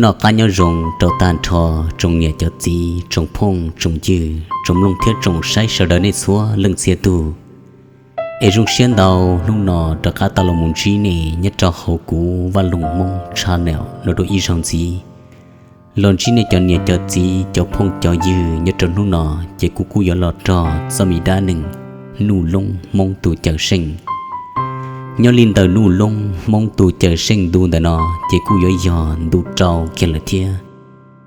Noj qab nyob zoo rau tag nrho tsoom niam cov txiv, tsoom phooj tsoom ywg, tsoom mloog thiab tsoom saib sawv daws nej txhua leej txhia tug. Es zoo siab ntau, hnub no rov qab tau los mus ntsib nej nyob rau hauv kuv Vaj Loog Hmoob channel no dua ib zaug ntxiv. Los ntsib nej cov niam cov txiv, cov phooj cov ywg nyob rau hnub no, ces kuv kuj yuav los rog txoj me dab neeg Nuj Loob Hmoob tus cawm seej. Nyob li ntawm Nuj Loob Hmoob tus cawm seej ntu ntawm no, ces kuj yuav yog ntu rau kiag lawm thiab,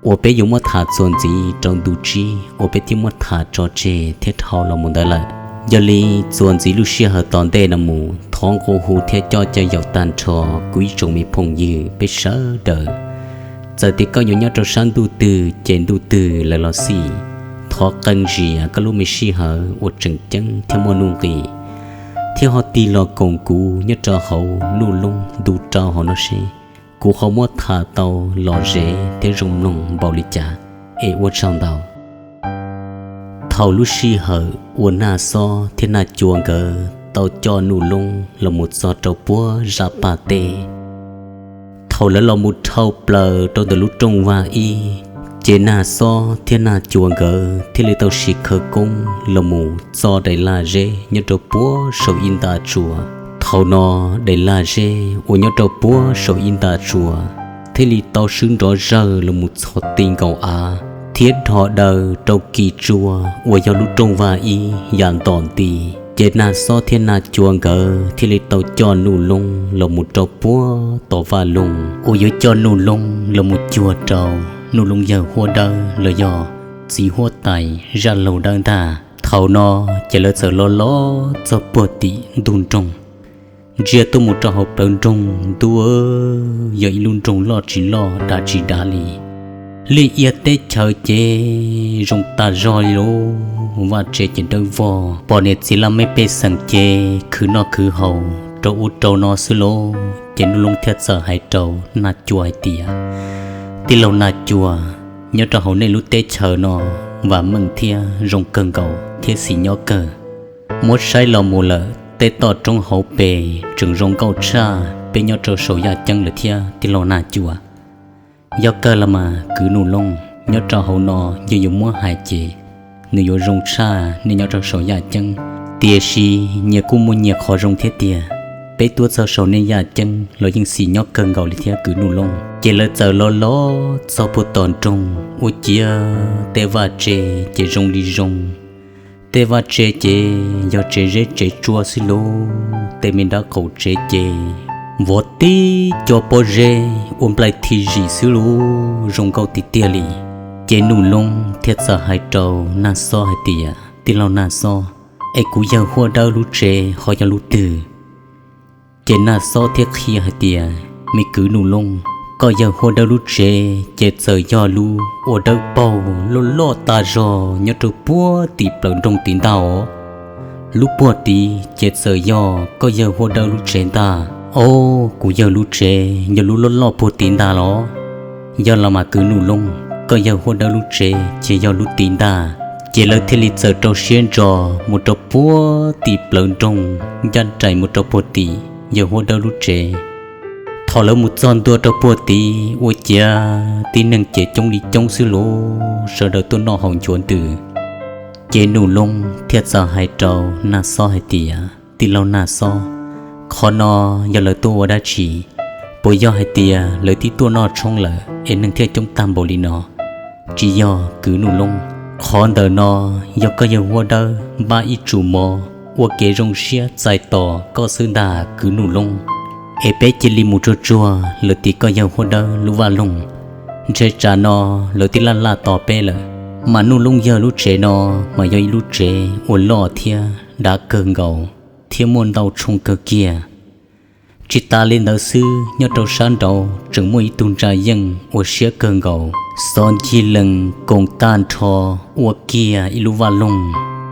uas peb yuav muab tham txuas ntxiv rau ntu tsib uas peb twb muab tham tso tseg thiab dhau los mus ntawd lawm. Yog li, txuas ntxiv lub sij hawm tom ntej no mus, thov nqua hu thiab coj caw yaum tag nrho kuv ib tsoom me phooj ywg peb sawv daws, txawm tias koj yuav nyob rau sab ntuj twg ces ntuj twg lawm los xij, thov qee zia koj lub me sij hawm uas tseem ceeb thiab muaj nuj nqis, thiab ho tig los koom kuv nyob rau hauv Nuj Loob ntu rau hauv no seb kuv ho muab tham tau lom zem thiab zoo mloog npaum li cas. Es ua tsaug ntau. Thaum lub sij hawm uas Naj Xob thiab Naj Cua nkawd tau coj Nuj Loob los mus txog rau puag zaj paj teb, thaum lawv los mus dhau plaws rau ntawm lub rooj vag ib, ces Naj Xob thiab Naj Cua nkawd thiaj li tau sim khawv koob los mus txo daim lag zeb nyob rau puag saum ib nta tsua. Thaum no, daim lag zeb uas nyob rau puag saum ib nta tsua thiaj li tau swb nrov zawg los mus txhos ti nkaus av thiab dhos daws rau kis tsua uas yog lub rooj vag ib yam ntom nti. Ces Naj Xob thiab Naj Cua nkawd thiaj li tau coj Nuj Loob los mus rau puag tom vaj loog uas yuav coj Nuj Loob los mus cuag rau Nuj Loob yawg Huab Dawb los yog txiv huab tais Zaj Laug Dawb ntag. Thaum no, ces lawv txawm los los txog puag tim ntug nroog, ntsia tuaj mus rau hauv plawv nroog ntuj, yog ib lub nroog loj tsis loj dav tsis dav li. Liaj ia teb chaws ces zoo tas zog li lauj, vaj tsev ces dawb vog, pom niam txiv laj mej pej xeem ces khwv noj khwv haus rau ub rau no xwb lauj. Ces Nuj Loob thiaj txawm hais rau Naj Cua hais tias, Tij laug Naj Cua, nyob rau hauv nej lub teb chaws no vam meej thiab zoo kawg nkaus thiab xis nyob kawg. Muab saib los mus lawm tej toj roob hauv pes tseem zoo nkauj tshaj peb nyob rau saum yaj ceeb lawm thiab tij laug Naj Cua. Yog kawg los mas kwv Nuj Loob, nyob rau hauv no yog yuav muab hais ces nws yuav zoo tshaj nej nyob rau saum yaj ceeb, tiam sis nyias kuj muaj nyias qhov zoo thiab tiag. Peb tuaj txog saum nej yaj ceeb los yeej xis nyob kawg nkaus li thiab kwv Nuj Loob. Ces lawv txawm los los txog puag tom nroog, ua ciav tej vaj tsev ces zoo li zoo. Tej vaj tsev ces yog tsev zeb tsev tsua xwb lauj, tej me nraub qaum tsev ces vov tib co pob zeb ua nplaig thim zim xwb lauj, zoo nkauj tiag tiag li. Ces Nuj Loob thiaj txawm hais rau Naj Xob hais tias, Tij laug Naj Xob, es kuv yawg Huab Dawb lub tsev ho yog lub twg? Ces Naj Xob thiaj qhia hais tias, Me kwv Nuj Loob, koj yawg Huab Dawb lub tsev ces txawm yog lub ua dawb paug loj loj tas zog nyob rau puag tim plawv nroog tid ntag os. Lub puag tid ces txawm yog koj yawg Huab Dawb lub tsev ntag. Au, kuv yawg lub tsev yog lub loj loj puag tid ntag los? Yog los mas kwv Nuj Loob, koj yawg Huab Dawb lub tsev ces yog lub tid ntag. Ces lawv thiaj li txawm rau siab ntso mus rau puag tim plawv nroog ncaj nraim mus rau puag tim yawg Huab Dawb lub tsev. Thaum lawv mus txog ntua rau puag tid ua ciav tib neeg ces coob li coob xwb lauj, sawv daws tuaj noj haus ncuav ntws. Ces Nuj Loob thiaj txawm hais rau Naj Xob hais tias, Tij laug Naj Xob, qhov no yog lawv tuaj ua dab tsi? Puas yog hais tias lawv twb tuaj noj tshoob lawm es neeg thiaj coob tag npaum li no? Tsis yog kwv Nuj Loob, qhov ntawm no yog koj yawg Huab Dawb npaj ib tsum mov ua kev zoo siab txais tos koj xwb ntag kwv Nuj Loob. Es peb cia li mus tsuag tsuag lawm tim koj yawg Huab Dawb lub vaj loog, ntshe tsam no lawv twb laj laj tos peb lawm. Mas Nuj Loob yawg lub tsev no mas yog ib lub tsev uas loj thiab dav kawg nkaus thiab muaj ntau tshooj kawg kiag. Tsis tas li ntawd xwb, nyob rau sab nraud tseem muaj ib tug ntsa yeej ua siab kawg nkaus, xov ncig lees koom tag nrho ua kiag ib lub vaj loog.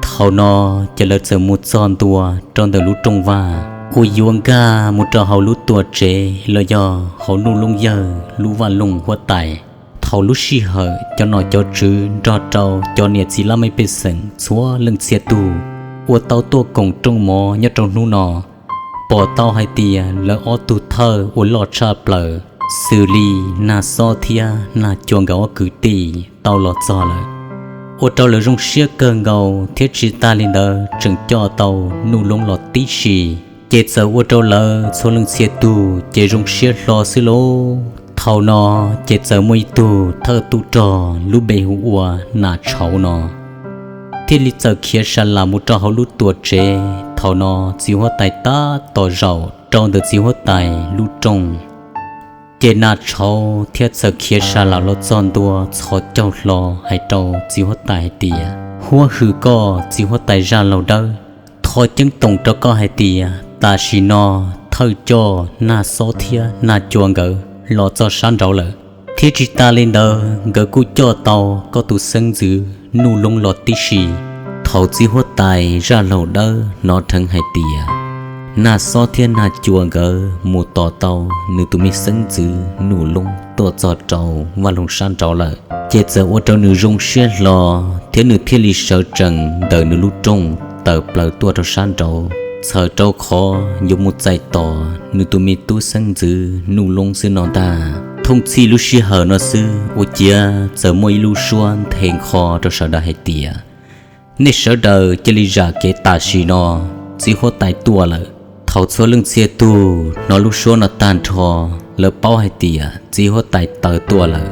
Thaum no ces lawv txawm mus txog ntua rau ntawm lub rooj vag uas yuav nkag mus rau hauv lub tuam tsev los yog hauv Nuj Loob yawg lub vaj loog huab tais. Thaum lub sij hawm cov nom cov tswv nrog rau cov niam txiv laj mej pej xeem txhua leej txhia tug uas tau tuaj koom rooj mov nyob rau hnub no, pom tau hais tias lawv ob tug thawj uas loj tshaj plaws Xws li Nag Xob thiab Nag Cua nkawd ob kwv tij tau los txog lawm, ua rau lawv zoo siab kawg nkaus thiab tsis tas li ntawd tseem coj tau Nuj Loob los tib si. Ces txawm ua rau lawv txhua leej txhia tug ces zoo siab hlo xwb lauj. Thaum no ces txawm muaj ib tug thawj tub rog lub npe hu ua Nag Tshauv no thiaj li txawm khiav sa las mus rau hauv lub tuam tsev. Thaum no txiv huab tais tab tom zaum rau ntawm txiv huab tais lub rooj. Ces Nag Tshauv thiaj txawm khiav sa las los txog ntua txhos caug hlo hais rau txiv huab tais hais tias, Huab hwm koj txiv huab tais zaj laug dawb, thov ceeb toom rau koj hais tias tam sim no thawj coj Nag Xob thiab Nag Cua nkawd los txog sab nraud lawm, thiab tsis tas li ntawd nkawd kuj coj tau koj tus xeeb ntxwv Nuj Loob los tib si. Thaum txiv huab tais zaj laug dawb hnov dheev hais tias Nag Xob thiab Nag Cua nkawd mus tos tau nws tus me xeeb ntxwv Nuj Loob tuaj txog rau vaj loog sab nraud lawm, ces txawm ua rau nws zoo siab hlo, thiab nws thiaj li sawv tsees ntawm nws lub rooj tawm plaws tuaj rau sab nraud, txhawm rau qhov yuav mus txais tos nws tus me tub xeeb ntxwv Nuj Loob xwb no ntag. Thooj txhij lub sij hawm no xwb ua ciav txawm muaj ib lub suab nthe nqho rau sawv daws hais tias, Nej sawv daws cia li zam kev tam sim no, txiv huab tais tuaj lawm. Thaum txhua leej txhia tug hnov lub suab no tag nrho, lawv paub hais tias txiv huab tais tawm tuaj lawm,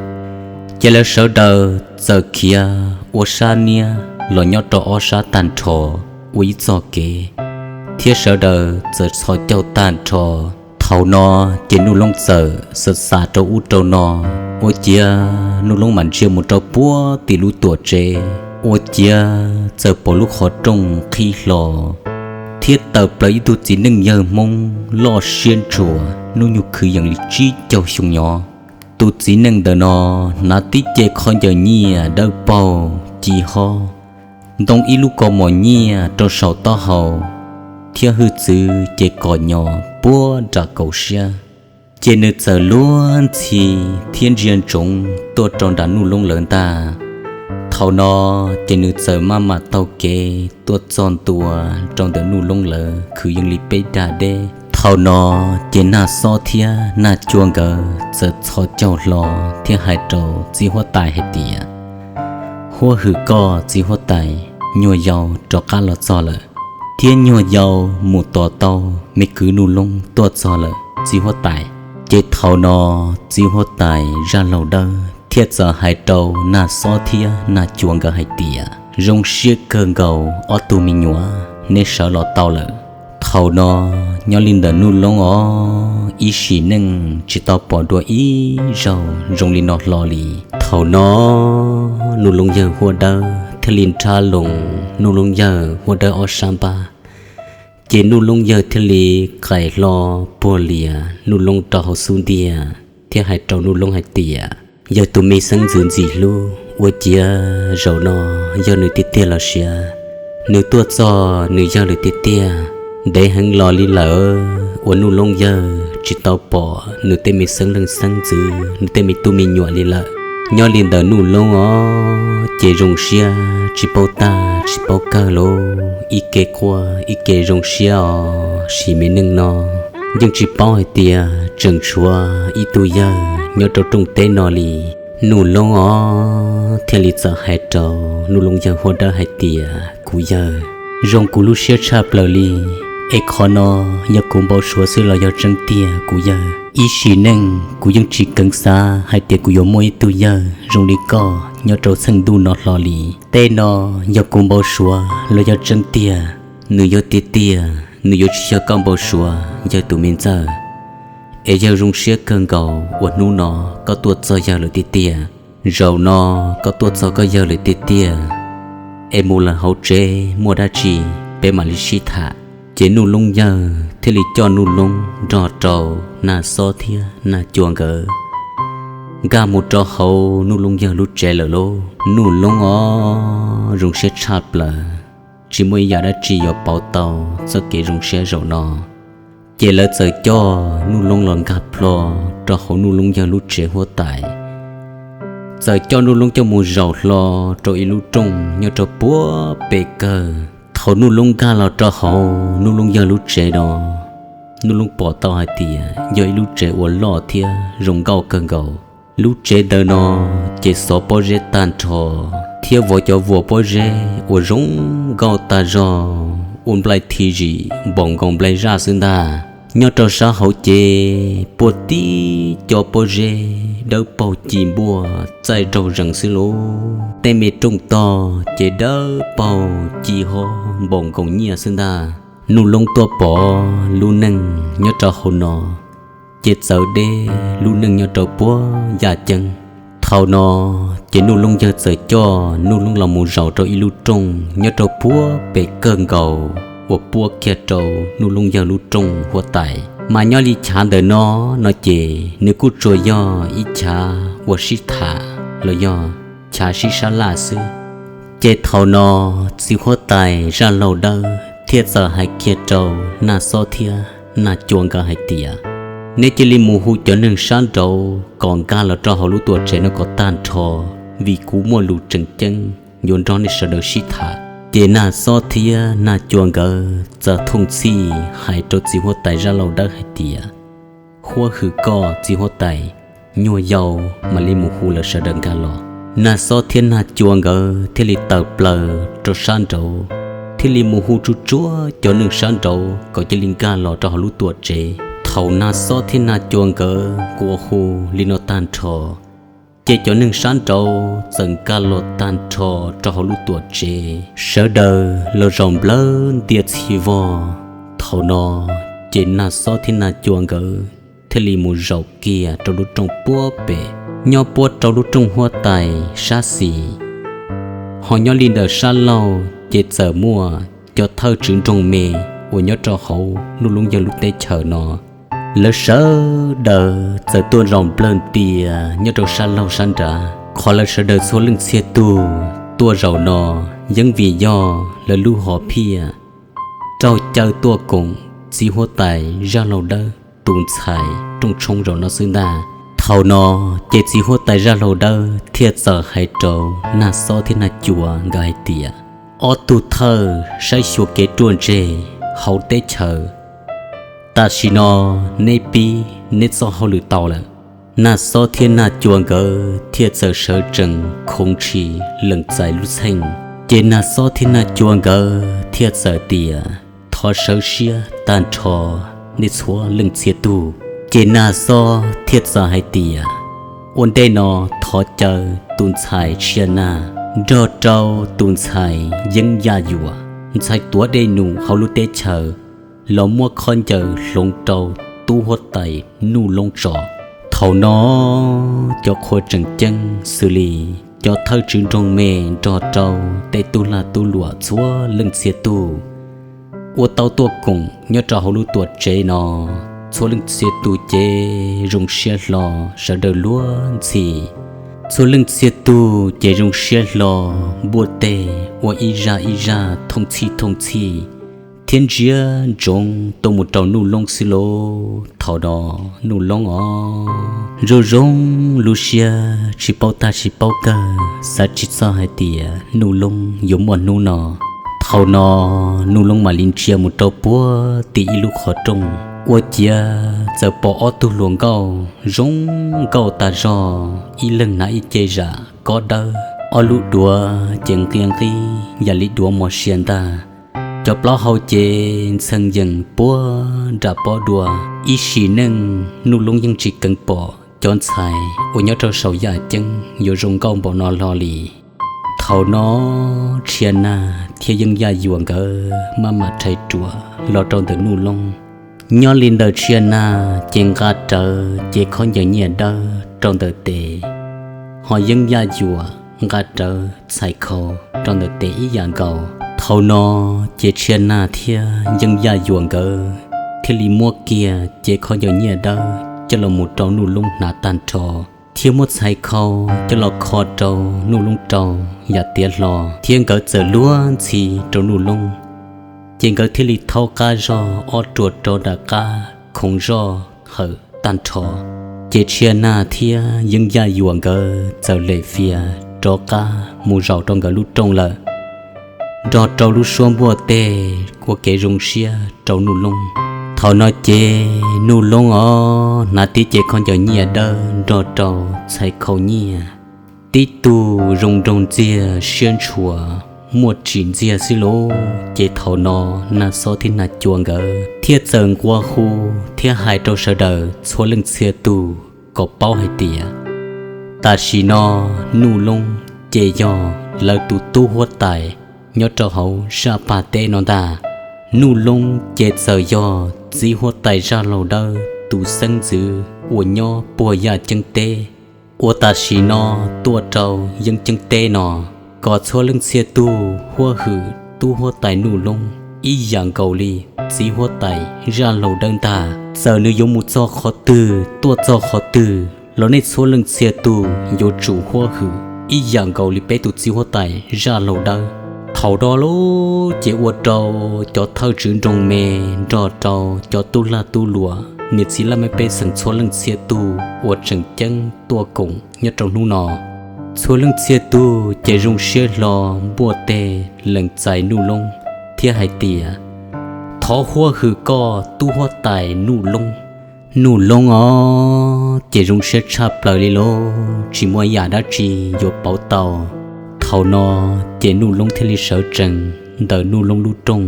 ces lawv sawv daws txawm khiav ua sab niab los nyob rau ob sab tag nrho ua ib txoj kev, thiab sawv daws txawm txhos caug tag nrho. Thaum no ces Nuj Loob txawm xav xav rau ub rau no, ua ciav Nuj Loob mam ntsia mus rau puag tim lub tuam tsev, ua ciav txawm pom lub qhov rooj qhib hlo, thiab tawm plaws ib tug txiv neej yawg Hmoob loj siab ntshua, hnub nyoog kwv yees li tsib caug xyoo nyob. Tus txiv neej ntawm no hnav tib ce khaub ncaws nyiaj dawb paug ci hob, ntoo ib lub kaus mom nyiaj rau saum taub hau, thiab hwj txwv ces kom nyo puag nram kaum siab. Ces nws txawm luag ntxhi thiab ntsia ntsoov tuaj rau nram Nuj Loob lawv ntag. Thaum no ces nws txawm maj mam taug kev tuaj txog ntua rau ntawm Nuj Loob lawv kwv yees li peb dag deb. Thaum no ces Nag Xob thiab Nag Cua nkawd txawm txhos caug hlo thiab hais rau txiv huab tais hais tias, Huab hwm koj txiv huab tais, nyuag yau rov qab los txog lawm, thiab nyuag yau mus tos tau me kwv Nuj Loob tuaj txog lawm txiv huab tais. Ces thaum no txiv huab tais zaj laug dawb thiaj txawm hais rau Nag Xob thiab Nag Cua nkawd hais tias, Zoo siab kawg nkaus ob tug me nyuam, neb sawv los tau lawm. Thaum no nyob li ntawm Nuj Loob os, ib sim neej tsis tau pom dua ib zaug zoo li no hlo li. Thaum no Nuj Loob yawg huab dawb thiaj li nrhab loo Nuj Loob yawg huab dawb ob sab npab. Ces Nuj Loob yawg thiaj li qaim hlo puag lias Nuj Loob rau hauv xub ntiag thiab hais rau Nuj Loob hais tias, Yawg tus me xeeb ntxwv ntxim hlub, ua ciav zaum no yog nws tiag tiag los sis nws tuaj txog nws yawg lawm tiag tiag. Ntev heev los li lawm uas Nuj Loob yawg tsis tau pom nws tej me xeeb leej xeeb ntxwv, nws tej me tub me nyuam li lawm. Nyob li ntawm Nuj Loob os, ces zoo siab tsis paub tag tsis paub kawg lauj, ib ke quaj ib ke zoo siab os. Sim me neej no yeej tsis paub hais tias tseem tshuav ib tug yawg nyob rau rooj teb no li. Nuj Loob os thiaj li txawm hais rau Nuj Loob yawg huab dawb hais tias, Kuv yawg, zoo kuv lub siab tshaj plaws li, es qhov no yog kuv npau suav xwb los yog tseeb tiag kuv yawg? Ib sim neej kuv yeej tsis keev xav hais tias kuv yuav muaj ib tug yawg zoo li koj nyob rau txheej ntuj no hlo li. Tej no yog kuv npau suav los yog tseeb tiag? Nws yog tiag tiag, nws yuav tsis yog koj npau suav yawg tus me ntxawg. Es yawg zoo siab kawg nkaus uas hnub no koj tuaj txog yawg lawm tiag tiag. Zaum no koj tuaj txog koj yawg lawm tiag tiag, es mus lawm hauv tsev muaj dab tsi peb mam li sib tham. Ces Nuj Loob yawg thiaj li coj Nuj Loob nrog rau Nag Xob thiab Nag Cua nkawd nkag mus rau hauv Nuj Loob yawg lub tsev lawm lauj. Nuj Loob os, zoo siab tshaj plaws, tsis muaj ib yam dab tsi yuav pauv tau txoj kev zoo siab zaum no. Ces lawv txawm coj Nuj Loob los nkag plho rau hauv Nuj Loob yawg lub tsev huab tais, txawm coj Nuj Loob coj mus zaum hlo rau ib lub rooj nyob rau puag pem kawg. Thaum Nuj Loob nkag los rau hauv Nuj Loob yawg lub tsev no, Nuj Loob pom tau hais tias yog ib lub tsev uas loj thiab zoo nkauj kawg nkaus. Lub tsev ntawm no ces xov pob zeb tag nrho thiab vov cov vuas pob zeb uas zoo nkauj tag zog, ua nplaig thim zim npaum nkaus nplaig zaj xwb ntag. Nyob rau sab hauv ces puag tib co pob zeb dawb paug ci npuaj txaij raug zees xwb lauj. Tej me rooj tog ces dawb paug ci hob npaum nkaus nyiaj xwb ntag. Nuj Loob tuaj pom lub neej nyob rau hauv no ces txawv deb lub neej nyob rau puag yaj ceeb. Thaum no ces Nuj Loob yawg txawm coj Nuj Loob los mus zaum rau ib lub rooj nyob rau puag pem kawg nkaus uas puab kiag rau Nuj Loob yawg lub rooj huab tais. Mas nyob li chav ntawm no, no ces nws kuj tsuas yog ib chav uas sib tham los yog chav sib sab laj xwb. Ces thaum no txiv huab tais Zaj Laug Dawb thiaj txawm hais kiag rau Nag Xob thiab Nag Cua nkawd hais tias, neb cia li mus hu cov neeg sab nraud kom nkag los rau hauv lub tuam tsev no kom tag nrho, vim kuv muaj lus tseem ceeb yuav nrog nej sawv daws sib tham. Ces Nag Xob thiab Nag Cua nkawd txawm thooj txhij hais rau txiv huab tais Zaj Laug Dawb hais tias, huab hwm koj txiv huab tais, nyuag yau mam li mus hu lawv sawv daws nkag los. Nag Xob thiab Nag Cua nkawd thiaj li tawm plaws rau sab nraud, thiaj li mus hu tsuj tsuav cov neeg sab nraud kom cia li nkag los rau hauv lub tuam tsev. Thaum Nag Xob thiab Nag Cua nkawd quas hu li no tag nrho, ces cov neeg sab nraud txawm nkag los tag nrho rau hauv lub tuam tsev, sawv daws los zaum nplawg ntiaj txhij vog. Thaum no ces Nag Xob thiab Nag Cua nkawd thiaj li mus zaum kiag rau lub rooj puag pem, nyob puab rau lub rooj huab tais sab xis. Ho nyob li ntawm sab laug ces txawm muaj cov thawj tswv nroog me uas nyob rau hauv Nuj Loob yawg lub teb chaws no, lawv sawv daws txawm tuaj zaum nplawg ntias nyob rau sab laug sab nrad. Qhov lawv sawv daws txhua leej txhia tug tuaj zaum no yeej vim yog lawv lub hom phiaj raug caw tuaj koom txiv huab tais Zaj Laug Dawb tus ntxhais rooj tshoob zaum no xwb ntag. Thaum no ces txiv huab tais Zaj Laug Dawb thiaj txawm hais rau Nag Xob thiab Nag Cua nkawd hais tias, ob tug thawj saib xyuas kev ruaj ntseg hauv teb chaws, tam sim no neb pib neb txoj hauj lwm tau lawm. Nag Xob thiab Nag Cua nkawd thiaj txawm sawv tsees khoov tshis lees txais lub txheej. Ces Nag Xob thiab Nag Cua nkawd thiaj txawm tias, thov sawv siab tag nrho nej txhua leej txhia tug. Ces Nag Xob thiaj txawm hais tias, ua ntej no thov caw tus ntxhais Tshia Nag nrog rau tus ntxhais Yeeb Yaj Yuam, ntxhais tuav dej num hauv lub teb chaws, los muab khaub ncaws hloov rau tub huab tais Nuj Loob tso. Thaum no cov qhua tseem ceeb xws li cov thawj tswv nroog me nrog rau tej tub lag tub luam txhua leej txhia tug uas tau tuaj koom nyob rau hauv lub tuam tsev no, txhua leej txhia tus ces zoo siab hlo sawv daws luag ntxhi. Txhua leej txhia tug ces zoo siab hlo npuaj teg ua ib zaj ib zaj thooj txhij thooj txhij thiab ntsia ntsoov tuaj mus rau Nuj Loob xwb lauj. Thaum no Nuj Loob os, zoo zoo lub siab tsis paub tag tsis paub kawg, xav tsis txog hais tias Nuj Loob yuav muaj hnub no. Thaum no Nuj Loob mam li ntsia mus rau puag tim ib lub qhov rooj, ua ciav txawm pom ob tug hluas nkauj zoo nkauj tas zog, ib leeg hnav ib ce zam kob dawb, ob lub duav ces nqia nqib yam li duav mos sia ntag. Cov plaub hau ces ntxhee yees puag nram pob dua. Ib sim neej Nuj Loob yeej tsis keev pom cov ntxhais uas nyob rau saum yaj ceeb yuav zoo nkauj npaum no hlo li. Thaum no Tshia Nag thiab Yeeb Yaj Yuam nkawd maj mam rhais ruam los rau ntawm Nuj Loob. Nyob li ntawm Tshia Nag ces nqa rawv cev khaub ncaws nyiaj dawb rau ntawm tes, ho Yeeb Yaj Yuam nqa rawv txhais khau rau ntawm tes ib yam nkaus. Thaum no ces Tshia Nag thiab Yeeb Yaj Yuam nkawd thiaj li muab kiag cev khaub ncaws nyiaj dawb coj los mus rau Nuj Loob hnav tag nrho, thiab muab txhais khau coj los kho rau Nuj Loob rau yam tiav hlo, thiab nkawd txawm luag ntxhi rau Nuj Loob. Ces nkawd thiaj li thaub qab zog ob ruam rau nram qab khoov zoj hawm tag nrho. Ces Tshia Nag thiab Yeeb Yaj Yuam nkawd txawm lem fias rov qab mus zaum rau nkawd lub rooj lawm, nrog rau lub suab npuaj teg ua kev zoo siab rau Nuj Loob. Thaum no ces Nuj Loob os hnav tib ce khaub ncaws nyiaj dawb nrog rau txhais khau nyiaj, tib tug zoo nraug ntxiag siab ntshua, muaj tsim ntxiag xwb lauj. Ces thaum no Nag Xob thiab Nag Cua nkawd thiaj txawm nqua hu thiab hais rau sawv daws txhua leej txhia tus kom paub hais tias tam sim no Nuj Loob ces yog lawv tus tub huab tais nyob rau hauv zaj pag teb no ntag. Nuj Loob ces txawm yog txiv huab tais Zaj Laug Dawb tus xeeb ntxwv uas nyob puag Yaj Ceeb teb uas tam sim no tuaj rau Yeeb Ceeb teb no, kom txhua leej txhia tus huab hwm tub huab tais Nuj Loob ib yam nkaus li txiv huab tais Zaj Laug Dawb ntag. Txawm nws yuav mus txog qhov twg tuaj txog qhov twg los nej txhua leej txhia tus yuav tsum huab hwm ib yam nkaus li peb tus txiv huab tais Zaj Laug Dawb. Thaum no lauj ces ua rau cov thawj tswv nroog me nrog rau cov tub lag tub luam niam txiv laj mej pej xeem txhua leej txhia tus uas tseem ceeb tuaj koom nyob rau hnub no, txhua leej txhia tus ces zoo siab hlo npuaj teg lees txais Nuj Loob thiab hais tias, thov huab hwm koj tub huab tais Nuj Loob. Nuj Loob os ces zoo siab tshaj plaws li lauj, tsis muaj yam dab tsi yuav pauv tau. Thaum no ces Nuj Loob thiaj li sawv tsees ntawm Nuj Loob lub rooj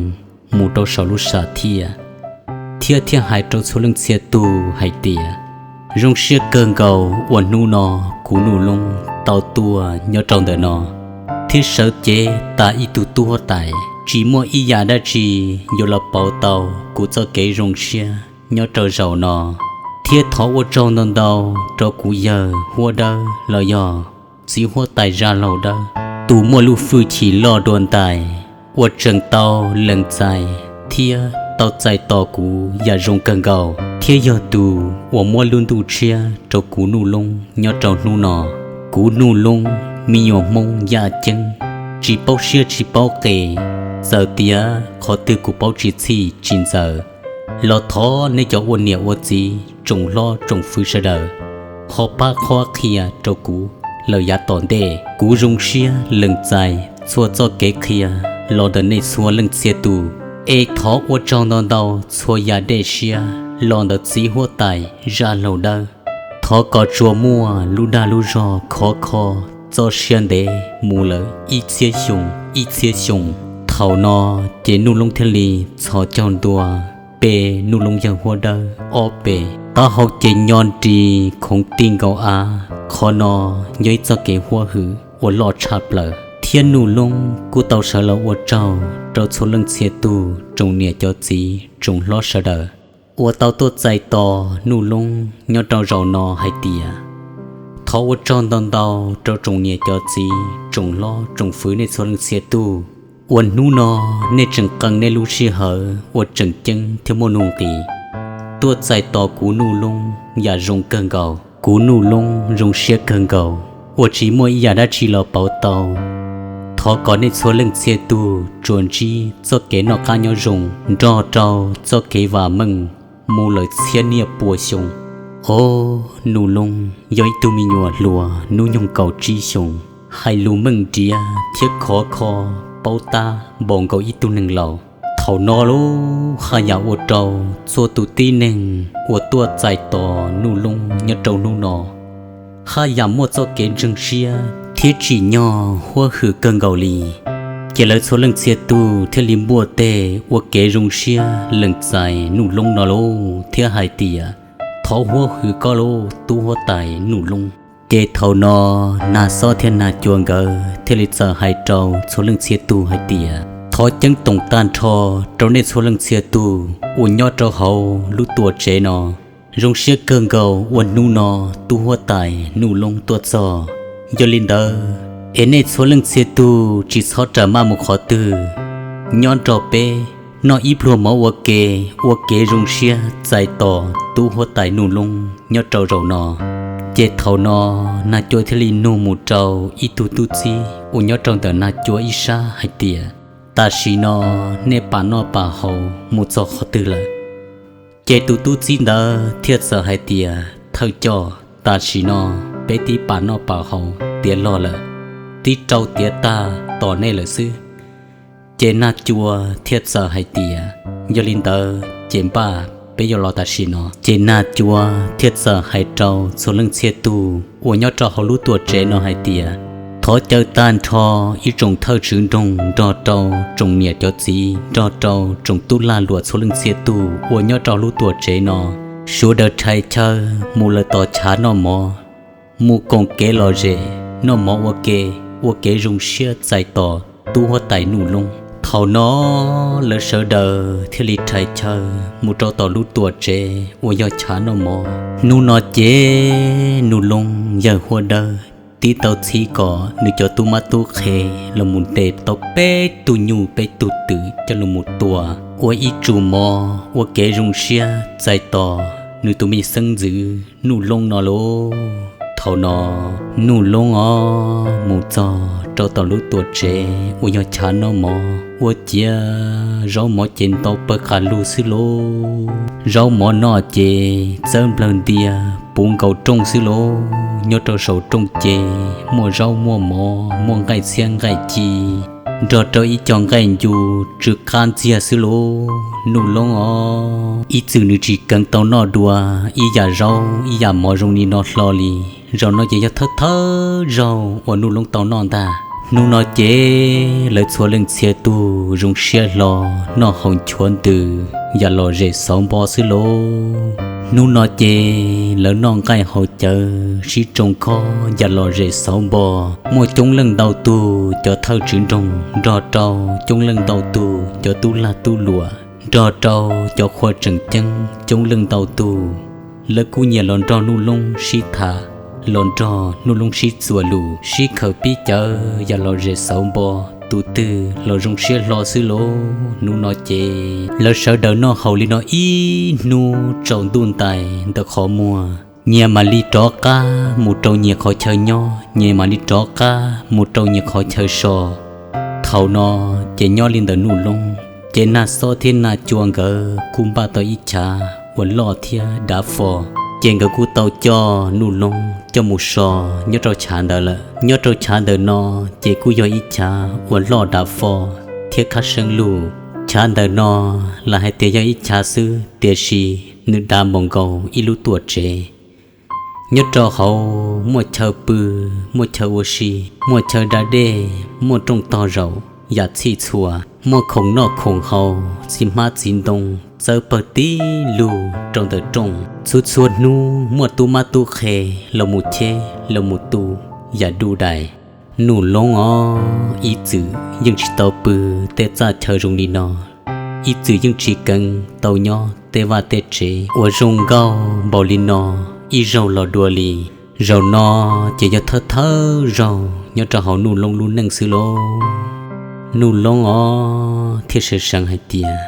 mus rau saum lub sam thiaj, thiab thiaj hais rau txhua leej txhia tus hais tias, zoo siab kawg nkaus uas hnub no kuv Nuj Loob tau tuaj nyob rau ntawm no thiab sawv cev tas ib tug tub huab tais, tsis muaj ib yam dab tsi yuav los pauv tau kuv txoj kev zoo siab nyob rau zaum no. Thiab thov ua tsaug ntau ntau rau kuv yawg huab dawb los yog txiv huab tais Zaj Laug Dawb, tus muaj lub hwj chim loj dua ntais uas tseem tau lees txais thiab tau txais tos kuv yam zoo kawg nkaus, thiab yog tus uas muab lub ntuj tshiab rau kuv Nuj Loob nyob rau hnub no. Kuv Nuj Loob me nyuam Hmoob Yaj Ceeb, tsis paub siab tsis paub qes, txawm tias qhov twg kuv paub tsis txhij tsis ntxaws los thov nej cov ua niam ua txiv tsoom hlob tsoom fwv sawv daws ho pab qhuab qhia rau kuv lawm yav tom ntej. Kuv zoo siab lees txais txhua txoj kev qhia los ntawm nej txhua leej txhia tus, es thov ua tsaug ntau ntau txhua yam dej siab los ntawm txiv huab tais Zaj Laug Dawb. Thov kom tsuas muaj lub dag lub zog khov kho txoj sia ntev mus lawm ib txhiab xyoo ib txhiab xyoo. Thaum no ces Nuj Loob thiaj li txhos caug ntua pe Nuj Loob yawg huab dawb ob pe, taub hau ces nyo nris khoov ti nkaus av. Qhov no yog ib txoj kev huab hwm uas loj tshaj plaws, thiab Nuj Loob kuj tau sawv los ua tsaug rau txhua leej txhia tus tsoom niam cov txiv tsoom hlob sawv daws uas tau tuaj txais tos Nuj Loob nyob rau zaum no hais tias, thov ua tsaug ntau ntau rau tsoom niam cov txiv tsoom hlob tsoom fwv nej txhua leej txhia tus uas hnub no nej tseem qee nej lub sij hawm uas tseem ceeb thiab muaj nuj nqis tuaj txais tos kuv Nuj Loob yam zoo kawg nkaus. Kuv Nuj Loob zoo siab kawg nkaus uas tsis muaj ib yam dab tsi los pauv tau. Thov kom nej txhua leej txhia tus tsuas ntsib txoj kev noj qab nyob zoo nrog rau txoj kev vam meej mus lawm txhiab niaj pua xyoo. Ob, Nuj Loob yog ib tug me nyuam hluas hnub nyoog kaum tsib xyoos, hais lus meej nriav thiab khov kho paub tab npaum nkaus ib tug neeg laus. Thaum no lauj, haj yam ua rau txhua tus tib neeg uas tuaj txais tos Nuj Loob nyob rau hnub no haj yam muaj txoj kev ntseeg siab thiab tsim nyog huab hwm kawg nkaus li. Ces lawv txhua leej txhia tus thiaj li npuaj teg ua kev zoo siab lees txais Nuj Loob no lauj, thiab hais tias, thov huab hwm koj lauj tub huab tais Nuj Loob. Ces thaum no Nag Xob thiab Nag Cua nkawd thiaj li txawm hais rau txhua leej txhia tus hais tias, thov ceeb toom tag nrho rau nej txhua leej txhia tus uas nyob rau hauv lub tuam tsev no. Zoo siab kawg nkaus uas hnub no tub huab tais Nuj Loob tuaj txog. Yog li ntawd, es nej txhua leej txhia tus tsis txhob rawm maj mus qhov twg, nyob nrog peb noj ib pluag mov ua ke, ua kev zoo siab txais tos tub huab tais Nuj Loob nyob rau zaum no. Ces thaum no Nag Cua thiaj li nug mus rau ib tug tub txib uas nyob rau ntawm Nag Cua ib sab hais tias, tam sim no nej pam noj pam haus mus txog qhov twg lawm? Ces tus tub txib ntawd thiaj txawm hais tias, thawj coj, tam sim no peb tib pam noj pam haus tiav log lawm, tib rau tiav tag tos nej lawm xwb. Ces Nag Cua thiaj txawm hais tias, yog li ntawd ces npaj peb yuav los tam sim no. Ces Nag Cua thiaj txawm hais rau txhua leej txhia tug uas nyob rau hauv lub tuam tsev no hais tias, thov caw tag nrho ib tsoom thawj tswv nroog nrog rau tsoom niam cov txiv nrog rau tsoom tub lag luam txhua leej txhia tug uas nyob rau lub tuam tsev no, sawv daws rhais chaw mus lawm tom chav noj mov, mus koom kev lom zem, noj mov ua ke, ua kev zoo siab txais tos tub huab tais Nuj Loob. Thaum no lawv sawv daws thiaj li rhais chaw mus rau tom lub tuam tsev uas yog chav noj mov. Hnub no ces Nuj Loob yawg Huab Dawb tib tau txhib kom nws cov tub mab tub qhe los mus ntes tau peb tug nyuj peb tug twm coj los mus tua ua ib tsum mov ua kev zoo siab txais tos nws tus me xeeb ntxwv Nuj Loob no lauj. Thaum no Nuj Loob os mus txog rau tom lub tuam tsev uas yog chav noj mov ua ciav zaub mov ces ntau pawg qas lug xwb lauj. Zaub mov noj ces txawb nplawg ntia puv nkaus rooj xwb lauj. Nyob rau saum rooj ces muaj zaub muaj mov muaj nqaij txhiab nqaij ci nrog rau ib co nqaij ncu tsw qab ntxiag xwb lauj. Nuj Loob os, ib txwm nws tsis keev tau noj dua ib yam zaub ib yam mov zoo li no hlo li. Zaum no ces yog thawj thawj zaug uas Nuj Loob tau noj ntag. Hnub no ces lawv txhua leej txhia tug zoo siab hlo noj haus nchuav ntws yam lom zem xauv npo xwb lauj. Hnub no ces lawv noj nqaij haus cawv sib tsoo khob yam lom zem xauv npo. Muaj coob leej ntau tug cov thawj tswv nroog nrog rau coob leej ntau tug cov tub lag tub luam nrog rau cov qhua tseem ceeb coob leej ntau tug, lawv kuj nyiam los nrog Nuj Loob sib tham, los nrog Nuj Loob sib txuas lus sib khaws pib cawv yam lom zem xauv npo, tus twg los zoo siab hlo xwb lauj. Hnub no ces lawv sawv daws noj haus li no ib hnub tsaus ntuj ntais ntawm qhov muag, nyias mam li rov qab mus rau nyias qhov chaw nyob, nyias mam li rov qab mus rau nyias qhov chaw so. Thaum no ces nyob li ntawm Nuj Loob ces Nag Xob thiab Nag Cua nkawd kuj npaj tau ib chav uas loj thiab dav fo, ces nkawd kuj tau coj Nuj Loob coj mus so nyob rau chav ntawd lawm. Nyob rau chav ntawm no ces kuj yog ib chav uas loj dav fo thiab khab seeb lug. Chav ntawm no lam hais tias yog ib chav xwb, tiam sis nws dav npaum nkaus ib lub tuam tsev. Nyob rau hauv muaj chaw pw, muaj chaw ua si, muaj chaw da dej, muaj rooj tog zaum yam txhij txhua, muaj khoom noj khoom haus, txiv hmab txiv ntoo txawb pawg tib lug rau ntawm rooj. Txhua txhua hnub muaj tub mab tub qhe los mus cheb los mus tu yam du dais. Nuj Loob os, ib txwm yeej tsis tau pw tej txaj chaw zoo li no, ib txwm yeej tsis keev tau nyob tej vaj tej tsev uas zoo nkauj npaum li no ib zaug los dua li. Zaum no ces yog thawj thawj zaug nyob rau hauv Nuj Loob lub neej xwb lauj. Nuj Loob os thiaj sawv seev hais tias,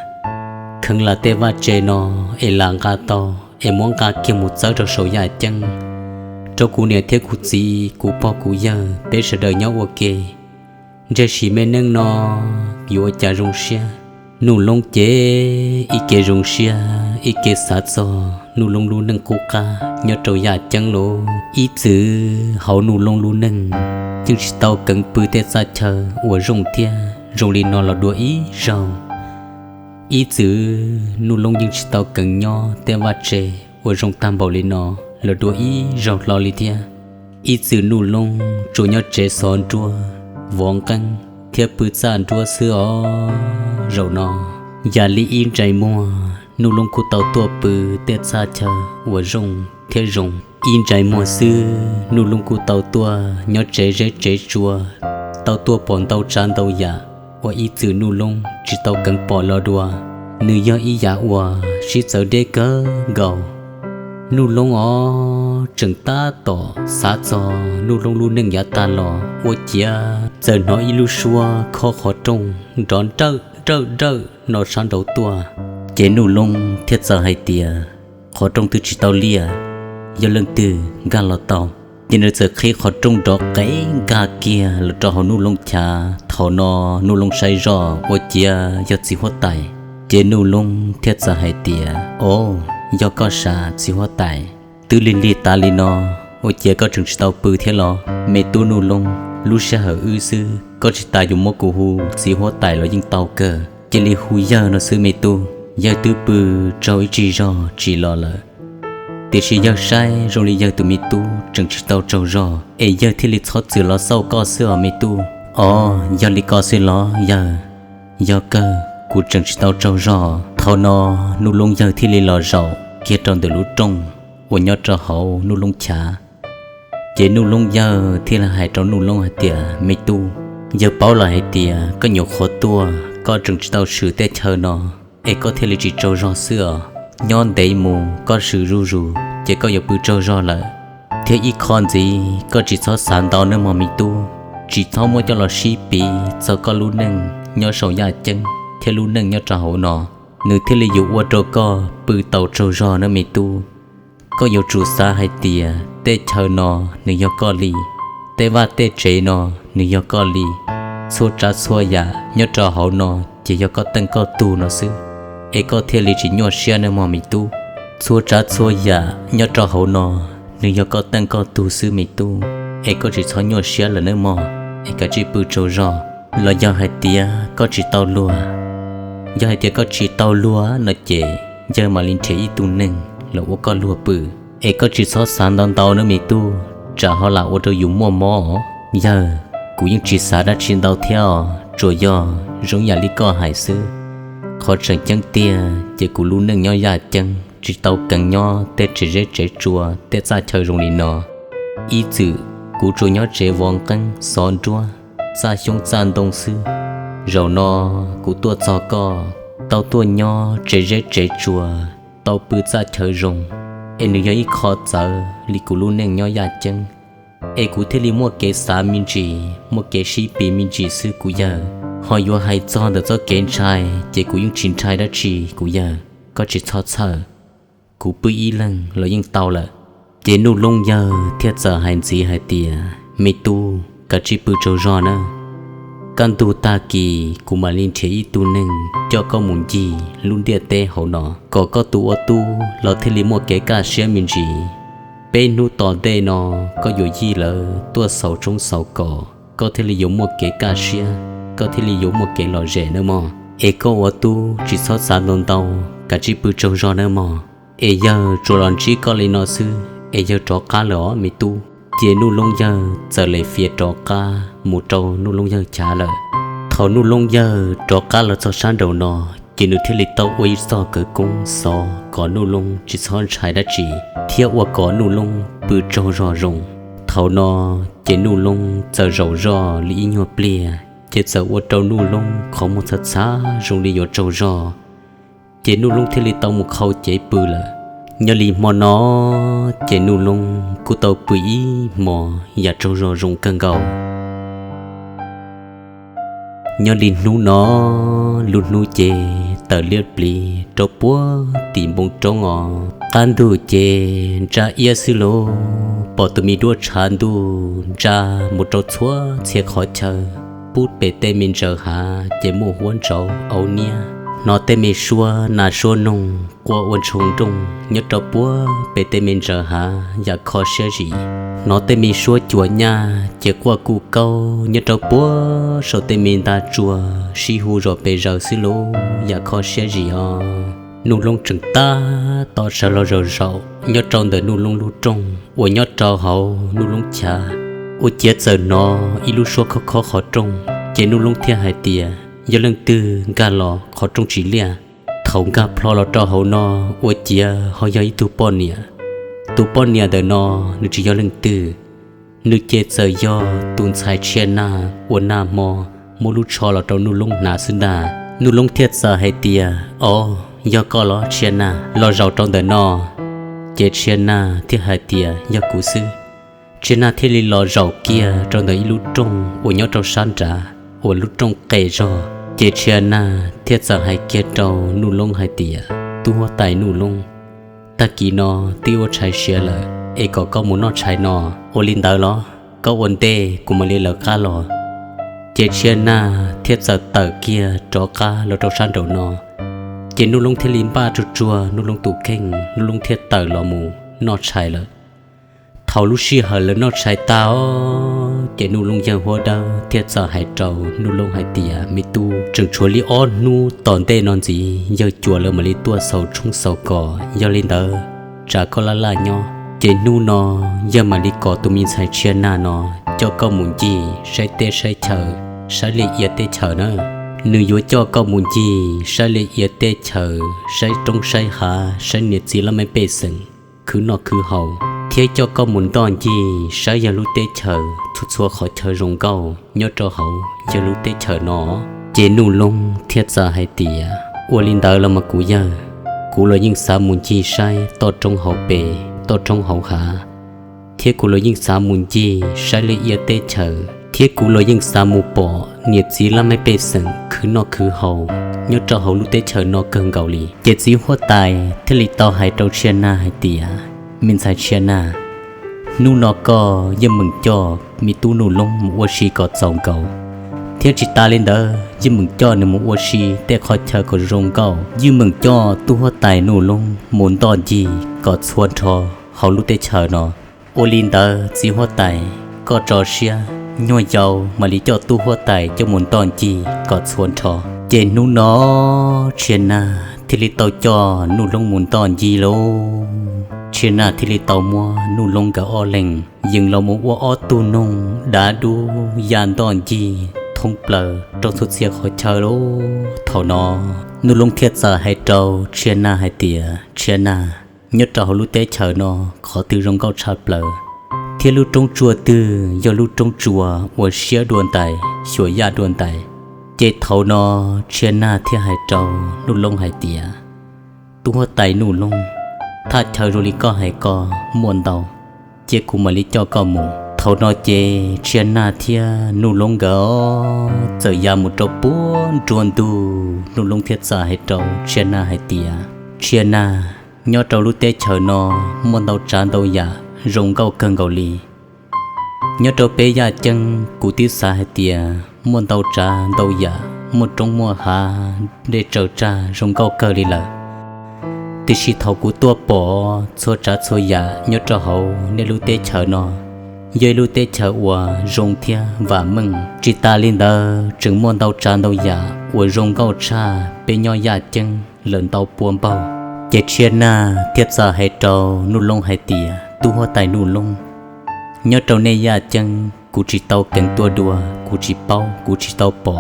kheev lam tej vaj tse no es lam nqa tau es muab nqa kiag mus txawb rau saum yaj ceeb rau kuv niam thiab kuv txiv kuv pog kuv yawg peb sawv daws nyob ua ke, ntshe sim me neej no yuav ua cas zoo siab. Nuj Loob ces ib ke zoo siab ib ke xav txog Nuj Loob lub neej qub qab nyob rau yaj ceeb lauj. Ib txwm hauv Nuj Loob lub neej yeej tsis tau keev pw tej txaj chaw uas zoo thiab zoo li no los dua ib zaug. Ib txwm Nuj Loob yeej tsis tau keev nyob tej vaj tse uas zoo tag npaum li no los dua ib zaug hlo li thiab. Ib txwm Nuj Loob tsuas nyob tsev xov nruab, vov nqeeb thiab pw txaj nruab xwb os. Zaum no yam li ib ntsais muag Nuj Loob kuj tau tuaj pw tej txaj chaw uas zoo thiab zoo. Ib ntsais muag xwb Nuj Loob kuj tau tuaj nyob tsev zeb tsev tsua, tau tuaj pom ntau tsav ntau yam uas ib txwm Nuj Loob tsis tau keev pom los dua. Nws yog ib yam uas sib txawv deb kawg nkaus. Nuj Loob os tseem tab tom xav txog Nuj Loob lub neej yav tag los ua ciav txawm hnov ib lub suab khob qhov rooj nrov nrawj nrawj nrawj no sab nraud tuaj. Ces Nuj Loob thiaj txawm hais tias, qhov rooj twb tsis tau liaj, yog leej twg nkag los tau. Ces nws txawm qhib qhov rooj nrov qev nkag kiag los rau hauv Nuj Loob chav. Thaum no Nuj Loob saib zoj ua ciav yog txiv huab tais. Ces Nuj Loob thiaj txawm hais tias, o, yog koj sav txiv huab tais, twb lig lig tas li no ua ciav koj tseem tsis tau pw thiab los? Me tub Nuj Loob, lub sij hawm wb xwb, koj tsis tas yuav muab kuv hu txiv huab tais los yeej tau kawg. Cia li hu yawg no xwb me tub. Yawg twb pw tsaug ib tsig zog tsis los lawm, tiam sis yawg saib zoo li yawg tus me tub tseem tsis tau tsaug zog es yawg thiaj li txhob txwm los xauj koj xwb os me tub. Os, yog li ko xwb los yawg? Yog kawg, kuv tseem tsis tau tsaug zog. Thaum no Nuj Loob yawg thiaj li los zaum kiag rau ntawm lub rooj uas nyob rau hauv Nuj Loob chav. Ces Nuj Loob yawg thiaj li hais rau Nuj Loob hais tias, me tub, yawg paub lawm hais tias koj nyuam qhuav tuaj, koj tseem tsis tau swm tej chaw no, es koj thiaj li tsis tsaug zog xwb os. Nyob ntev mus koj swm zuj zus ces koj yuav pw tsaug zog lawm. Thiab ib qho ntxiv koj tsis txhob xav ntau nawb mog me tub, tsis txhob muab coj los sib piv txog koj lub neej nyob saum yaj ceeb thiab lub neej nyob rau hauv no, nws thiaj li yuav ua rau koj pw tau tsaug zog nawb me tub. Koj yuav tsum xav hais tias tej chaw no nws yog koj li, tej vaj tej tsev no nws yog koj li, txhua tsav txhua yam nyob rau hauv no ces yog koj teej koj tug no xwb, es koj thiaj li tsis nyuaj siab nawb mog me tub. Txhua tsav txhua yam nyob rau hauv no nws yog koj teej koj tug xwb me tub, es koj tsis txhob nyuaj siab lawm nawb mog, es kav tsij pw tsaug zog. Los yog hais tias koj tsis tau luag, yog hais tias koj tsis tau luag no ces yawg mam li nrhiav ib tug neeg los ua koj luag pw, es koj tsis txhob xav ntau ntau nawb me tub, tsam ho lam ua rau yus muaj mob. Yawg, kuv yeej tsis xav dab tsi ntau thiab os, tsuas yog zoo yam li koj hais xwb. Qhov tseem ceeb tiag ces kuv lub neej nyob yaj ceeb tsis tau keev nyob tej tsev zeb tsev tsua tej txaj chaw zoo li no. Ib txwm kuv tsuas nyob tsev vov nqeeb xov nruab, txaj xyoob txaj ntoo xwb. Zaum no kuv tuaj txog koj, tau tuaj nyob tsev zeb tsev tsua, tau pw txaj chaw zoo, es nws yog ib qho txawv li kuv lub neej nyob yaj ceeb, es kuv thiaj li muaj kev xav me ntsis, muaj kev sib piv me ntsis xwb kuv yawg. Ho yuav hais txog ntawm txoj kev ntshai ces kuv yeej tsis ntshai dab tsi kuv yawg, koj tsis txhob txhawj, kuv pw ib leeg los yeej tau lawm. Ces Nuj Loob yawg thiaj txawm hais ntxiv hais tias, me tub, kav tsij pw tsaug zog nawb. Kaj ntug tag kis kuv mam li nrhiav ib tug neeg coj koj mus ncig lub ntiaj teb hauv no, kom koj tus ua tub los thiaj li muaj kev kaj siab me ntsis. Peb hnub tom ntej no koj yuav yij lawv tuaj xaus tshoob xaus kos, koj thiaj li yuav muaj kev kaj siab, koj thiaj li yuav muaj kev lom zem nawb mog. Es koj ua tub tsis txhob xav ntau ntau, kav tsij pw tsaug zog nawb mog. Es yawg tsuas los ntsib koj li no xwb, es yawg rov qab lawm os me tub. Ces Nuj Loob yawg txawm lem fiav rov qab mus rau Nuj Loob yawg chav lawm. Thaum Nuj Loob yawg rov qab los txog sab nraum no, ces nws thiaj li tau ua ib txoj khawv koob xov kom Nuj Loob tsis txhob ntshai dab tsi, thiab ua kom Nuj Loob pw tsaug zog zoo. Thaum no ces Nuj Loob txawm zaum zoj li ib nyuag pliag, ces txawm ua rau Nuj Loob qhov muag txhav txhav zoo li yuav tsaug zog. Ces Nuj Loob thiaj li tau mus qhau cev pw lawm. Nyob li hmo no, ces Nuj Loob kuj tau pw ib hmo yam tsaug zog zoo kawg nkaus. Nyob li hnub no, lub hnub ces tawm liab pliv rau puag tim npoo roob os. Qab ntug ces ntsaj iab xwb lauj, pom tus me duab tshav ntuj ntsaj mus rau txhua txhia qhov chaw. Pub pem tej me ntsaws hav ces muaj huab ntsauv aub niab, hnov tej me suab nas suab noog quaj ua ntshoo nrooj nyob rau puag pem tej me ntsaws hav yam kho siab zim. Hnov tej me suab cuam nyaj ces quaj kuj kaub nyob rau puag saum tej me nta tsua sib hu zom pes zaws xwb lauj, yam kho siab zim os. Nuj Loob tseem tab tom sawv los zaum zaum nyob rau ntawm Nuj Loob lub rooj uas nyob rau hauv Nuj Loob chav, ua ciav txawm hnov ib lub suab khob khob qhov rooj. Ces Nuj Loob thiaj hais tias, yog leej twg nkag los qhov rooj tsis liaj. Thaum nkag plho los rau hauv no, ua ciav ho yog ib tug poj niam. Tus poj niam ntawm no nws tsis yog leej twg, nws ces txawm yog tus ntxhais Tshia Nag uas nag hmo muab lub tsho los rau Nuj Loob hnav xwb ntag. Nuj Loob thiaj txawm hais tias, o, yog koj los Tshia Nag, los zaum rau ntawm no. Ces Tshia Nag thiaj hais tias, yog kuv xwb. Tshia Nag thiaj li los zaum kiag rau ntawm ib lub rooj uas nyob rau sab nrad uas lub rooj qes zog. Ces Tshia Nag thiaj txawm hais kiag rau Nuj Loob hais tias, tub huab tais Nuj Loob, tag kis no twb ua tshais siav lawm, es kom koj mus noj tshais no. Ua li ntawd los, koj ua ntej kuv mam li lawv qab los. Ces Tshia Nag thiaj txawm tawm kiag rov qab los rau sab nraum no. Ces Nuj Loob thiaj li npaj tsuag tsuag Nuj Loob tus kheej, Nuj Loob thiaj tawm los mus noj tshais lawm. Thaum lub sij hawm lawv noj tshais tag os, ces Nuj Loob yawg Huab Dawb thiaj txawm hais rau Nuj Loob hais tias, Me tub, tseem tshuav li ob hnub tom ntej no ntxiv yawg Cuas lawv mam li tuaj xaus tshoob xaus kos, yog li ntawd tsam koj laj laj nyob, ces hnub no yawg mam li kom tus me ntxhais Tshia Nag no coj koj mus ncig saib teb saib chaw, saib liaj ia teb chaws na. Nws yuav coj koj mus ncig saib liaj ia teb chaws, saib roob saib hav, saib niam txiv laj mej pej xeem khwv noj khwv haus, thiab coj koj mus ntoj ncig saib yawg lub teb chaws txhua txhua qhov chaw zoo nkauj nyob rau hauv yawg lub teb chaws no. Ces Nuj Loob thiaj txawm hais tias, Ua li ntawd los mas kuv yawg, kuv los yeej xav mus ncig saib toj roob hauv pes, toj roob hauv hav, thiab kuv los yeej xav mus ncig saib liaj ia teb chaws, thiab kuv los yeej xav mus pom niam txiv laj mej pej xeem khwv noj khwv haus nyob rau hauv lub teb chaws no kawg nkaus li. Ces txiv huab tais thiaj li tau hais rau Tshia Nag hais tias, Me ntxhais Tshia Nag, hnub no koj yeej meem coj me tub Nuj Loob mus ua si kom txaus nkaus, thiab tsis tas li ntawd yeej meem coj nws mus ua si tej qhov chaw kom zoo nkauj, yeej meem coj tub huab tais Nuj Loob mus ntoj ncig kom txhua nrho hauv lub teb chaws no. Ua li ntawd txiv huab tais, koj tso siab, nyuag yaus mam li coj tub huab tais coj mus ntoj ncig kom txhua nrho. Ces hnub no Tshia Nag thiaj li tau coj Nuj Loob mus ntoj ncig lauj. Tshia Nag thiaj li tau muab Nuj Loob nkawd ob leeg yees los mus ua ob tug noog dav dub ya ntoj ncig thoob plaws rau txhua txhia qhov chaw lauj. Thaum no Nuj Loob thiaj txawm hais rau Tshia Nag hais tias, Tshia Nag, nyob rau hauv lub teb chaws no qhov twg zoo nkauj tshaj plaws, thiab lub roob tsua twg yog lub roob tsua uas siab dua ntais xyuas yaj dua ntais? Ces thaum no Tshia Nag thiaj hais rau Nuj Loob hais tias, Tub huab tais Nuj Loob, thaj chaw zoo li koj hais ko muaj ntau, cia kuv mam li coj koj mus. Thaum no ces Tshia Nag thiab Nuj Loob nkawd txawm ya mus rau puag nruab ntug. Nuj Loob thiaj txawm hais rau Tshia Nag hais tias, Tshia Nag, nyob rau lub teb chaws no muaj ntau tsav ntau yam zoo nkauj kawg nkaus li. Nyob rau peb yaj ceeb kuv twb xav hais tias muaj ntau tsav ntau yam, muaj roob muaj hav, dej tsaws tsag zoo nkauj kawg li lawm. Tiam sis thaum kuv tuaj pom txhua tsav txhua yam nyob rau hauv nej lub teb chaws no, yog ib lub teb chaws uas zoo thiab vam meej. Tsis tas li ntawd tseem muaj ntau tsav ntau yam uas zoo nkauj tshaj peb nyob yaj ceeb lawm ntau pua npaug. Ces Tshia Nag thiaj txawm hais rau Nuj Loob hais tias, Tub huab tais Nuj Loob, nyob rau nej yaj ceeb kuv tsis tau keev tuaj dua, kuv tsis paub, kuv tsis tau pom.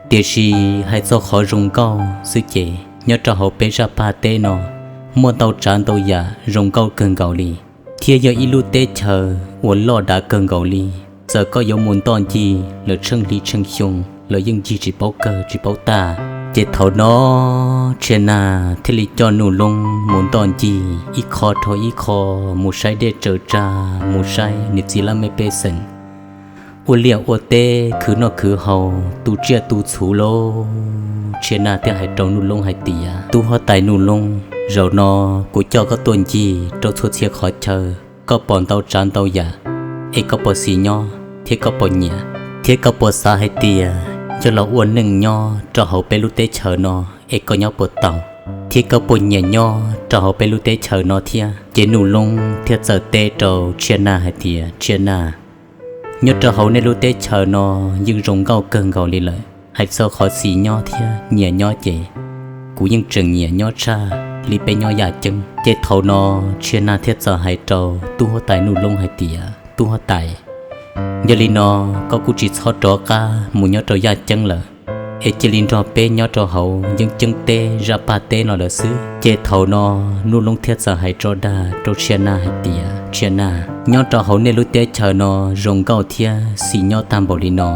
Tiam sis hais txog qhov zoo nkauj xwb ces nyob rau hauv peb zaj paj teb no muaj ntau tsav ntau yam zoo nkauj kawg nkaus li, thiab yog ib lub teb chaws uas loj dav kawg nkaus li. Txawm koj yuav mus ntoj ncig lawm tsheej hli tsheej xyoo los yeej ncig tsis paub kawg tsis paub tag. Ces thaum no Tshia Nag thiaj li coj Nuj Loob mus ntoj ncig ib qho dhau ib qho, mus saib dej tsaws tsag, mus saib niam txiv laj mej pej xeem ua liaj ua teb khwv noj khwv haus tu tsiaj tu txhuv lauj. Tshia Nag thiaj hais rau Nuj Loob hais tias, Tub huab tais Nuj Loob, zaum no kuv coj koj tuaj ncig rau txhua txhia qhov chaw, koj pom ntau tsav ntau yam, es koj puas xis nyob thiab koj puas nyiam, thiab koj puas xav hais tias yog los ua neej nyob rau hauv peb lub teb chaws no es koj nyob puas tau, thiab koj puas nyiam nyob rau hauv peb lub teb chaws no thiab? Ces Nuj Loob thiaj txawm teb rau Tshia Nag hais tias, Tshia Nag, nyob rau hauv nej lub teb chaws no yeej zoo nkauj kawg nkaus li lawm. Hais txog qhov xis nyob thiab nyiam nyob ces kuv yeej tseem nyiam nyob tshaj li peb nyob yaj ceeb. Ces thaum no Tshia Nag thiaj txawm hais rau tub huab tais Nuj Loob hais tias, Tub huab tais, yog li no koj kuj tsis txhob rov qab mus nyob rau yaj ceeb lawm, es cia li nrog peb nyob rau hauv yeeb ceeb teb zaj paj teb no lawm xwb. Ces thaum no Nuj Loob thiaj txawm hais tso dag rau Tshia Nag hais tias, Tshia Nag, nyob rau hauv nej lub teb chaws no zoo nkauj thiab xis nyob tag npaum li no,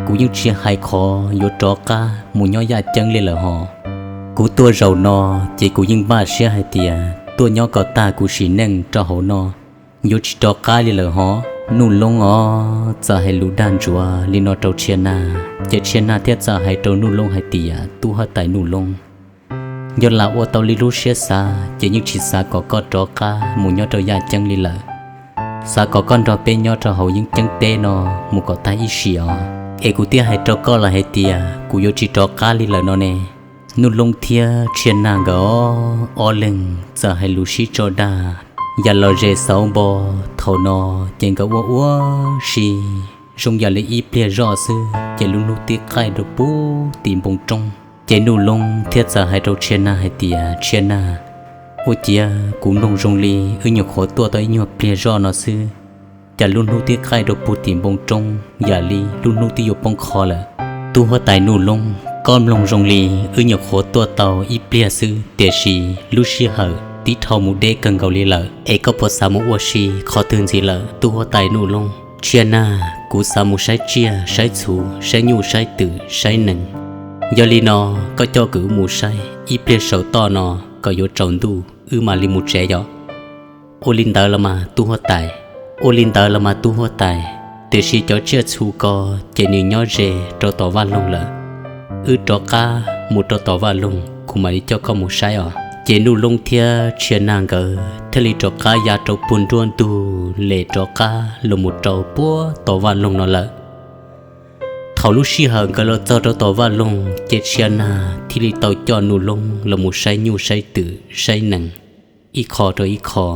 kuv yeej tsis hais qhov yuav rov qab mus nyob yaj ceeb li lawm hos. Kuv tuaj zaum no ces kuv yeej npaj siab hais tias tuaj nyob kom tag kuv sim neej rau hauv no, yuav tsis rov qab li lawm hos. Nuj Loob os txawm hais lus dag ntsuav li no rau Tshia Nag, ces Tshia Nag thiaj txawm hais rau Nuj Loob hais tias, Tub huab tais Nuj Loob, yog lam ua tau li lub siab xav ces yeej tsis xav kom koj rov qab mus nyob rau yaj ceeb li lawm. Xav kom koj nrog peb nyob rau hauv yeeb ceeb teb no mus kom tag ib sim os. Es kuv thiaj hais rau koj lawm hais tias kuv yuav tsis rov qab li lawm no ne. Nuj Loob thiab Tshia Nag nkawd ob leeg txawm hais lus sib tso dag ya los ze xauv npo. Thaum no ces nkawd ua ua si zoo yam li ib pliag zoj xwb ces lub hnub tib qaij rau puag tim npoo roob. Ces Nuj Loob thiaj txawm hais rau Tshia Nag hais tias, Tshia Nag, ua ciav kuv mloog zoo li wb nyuam qhuav tuaj tau ib nyuag pliag zoj no xwb, cas lub hnub tib qaij rau puag tim npoo roob yam li lub hnub twb yuav poob qho lawm. Tub huab tais Nuj Loob, koj mloog zoo li wb nyuam qhuav tuaj tau ib pliag xwb, tiam sis lub sij hawm tib dhau mus deb kawg nkaus li lawm, es koj puas xav mus ua si qhov twg ntxiv lawm tub huab tais Nuj Loob? Tshia Nag, kuv xav mus saib tsiaj saib txhu, saib nyuj saib twm saib nees. Yog li no, koj coj kuv mus saib ib pliag saum toj no kom yuav tsaus ntuj wb mam li mus tsev yom. Ua li ntawd los mas tub huab tais. Ua li ntawd los mas tub huab tais, tiam sis cov tsiaj txhu ko ces nws nyob ze rau tom vaj loog lawm. Wb rov qab mus rau tom vaj loog kuv mam li coj koj mus saib os. Ces Nuj Loob thiab Tshia Nag nkawd thiaj li rov qab ya rau puag nruab ntug lem rov qab los mus rau puag tom vaj loog no lawm. Thaum lub sij hawm nkawd los txog rau tom vaj loog ces Tshia Nag thiaj li tau coj Nuj Loob los mus saib nyuj saib twm saib nees ib qho rau ib qho.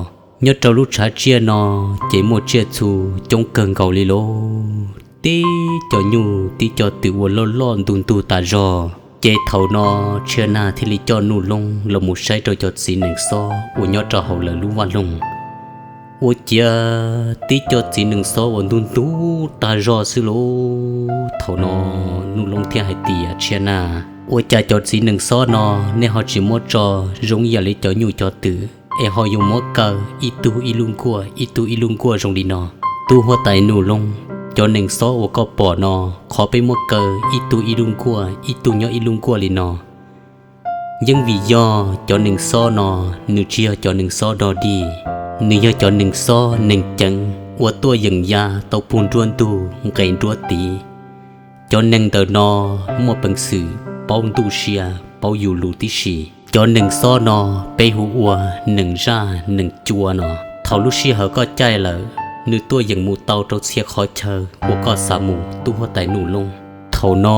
Nyob rau lub tshav tsiaj no ces muaj tsiaj txhu coob kawg nkaus li lauj, tib co nyuj tib co twm uas loj loj ntug ntug tas zog. Ces thaum no Tshia Nag thiaj li coj Nuj Loob los mus saib rau cov txiv nees xob uas nyob rau hauv lawv lub vaj loog. Ua ciav tib co txiv nees xob uas ntug ntug tas zog xwb lauj. Thaum no Nuj Loob thiaj hais tias, Tshia Nag, ua cas cov txiv nees xob no nej ho tsis muab tso zoo ib yam li cov nyuj cov twm, es ho yuav muab kaw ib tug ib lub nkuaj ib tug ib lub nkuaj zoo li no? Tub huab tais Nuj Loob, cov nees xob uas koj pom no, qhov peb muab kaw ib tug ib lub nkuaj ib tug nyob ib lub nkuaj li no yeej vim yog cov nees xob no nws tsis yog cov nees xob dog dig, nws yog cov nees xob nees ceev uas tuaj yeem ya tau puag nruab ntug nqes nruab tiv. Cov nees ntawm no muaj peev xwm paub ntuj sia, paub yus lus tib si. Cov nees xob no peb hu ua nees zaj nees cua no. Thaum lub sij hawm koj caij lawm, nws tuaj yeem mus tau rau txhia qhov chaw uas koj xav mus tub huab tais Nuj Loob. Thaum no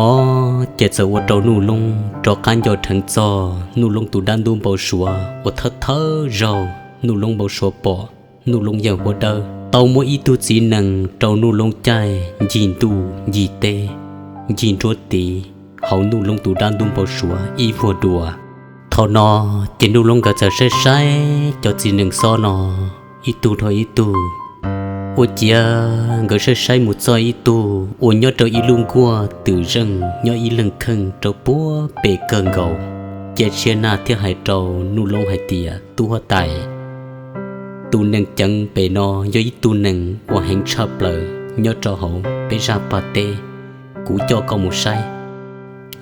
ces txawm ua rau Nuj Loob rov qab nco dheev txog Nuj Loob tus dab ntub npau suav uas thawj thawj zaug Nuj Loob npau suav pom Nuj Loob yawg huab dawb tau muab ib tug txiv nees rau Nuj Loob caij ncig ntuj ncig teb, ncig nruab tiv hauv Nuj Loob tus dab ntub npau suav ib vuag dua. Thaum no ces Nuj Loob nkawd txawm saib saib cov txiv nees xob no ib tug dhau ib tug. Ua ciav nkawd saib saib mus txog ib tug uas nyob rau ib lub nkuaj twm zeej nyob ib leeg kheej rau puag pem kawg nkaus. Ces Tshia Nag thiaj hais rau Nuj Loob hais tias, Tub huab tais, tus nees ceev pem no yog ib tug nees uas heev tshaj plaws nyob rau hauv peb zaj paj teb. Kuv coj koj mus saib.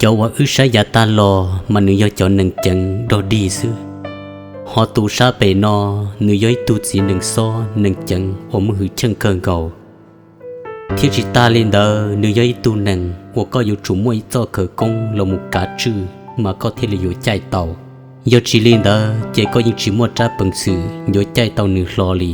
Cov uas wb saib yav tag los mas nws yog cov nees ceev dog dig xwb, ho tus sab pem no nws yog ib tug txiv nees xob nees ceev uas muaj hwj chim kawg nkaus. Thiab tsis tas li ntawd, nws yog ib tug nees uas koj yuav tsum muaj ib txoj khawv koob los mus kav tswj mas koj thiaj li yuav caij tau. Yog tsis li ntawd ces koj yeej tsis muaj rab peev xwm yuav caij tau nws hlo li.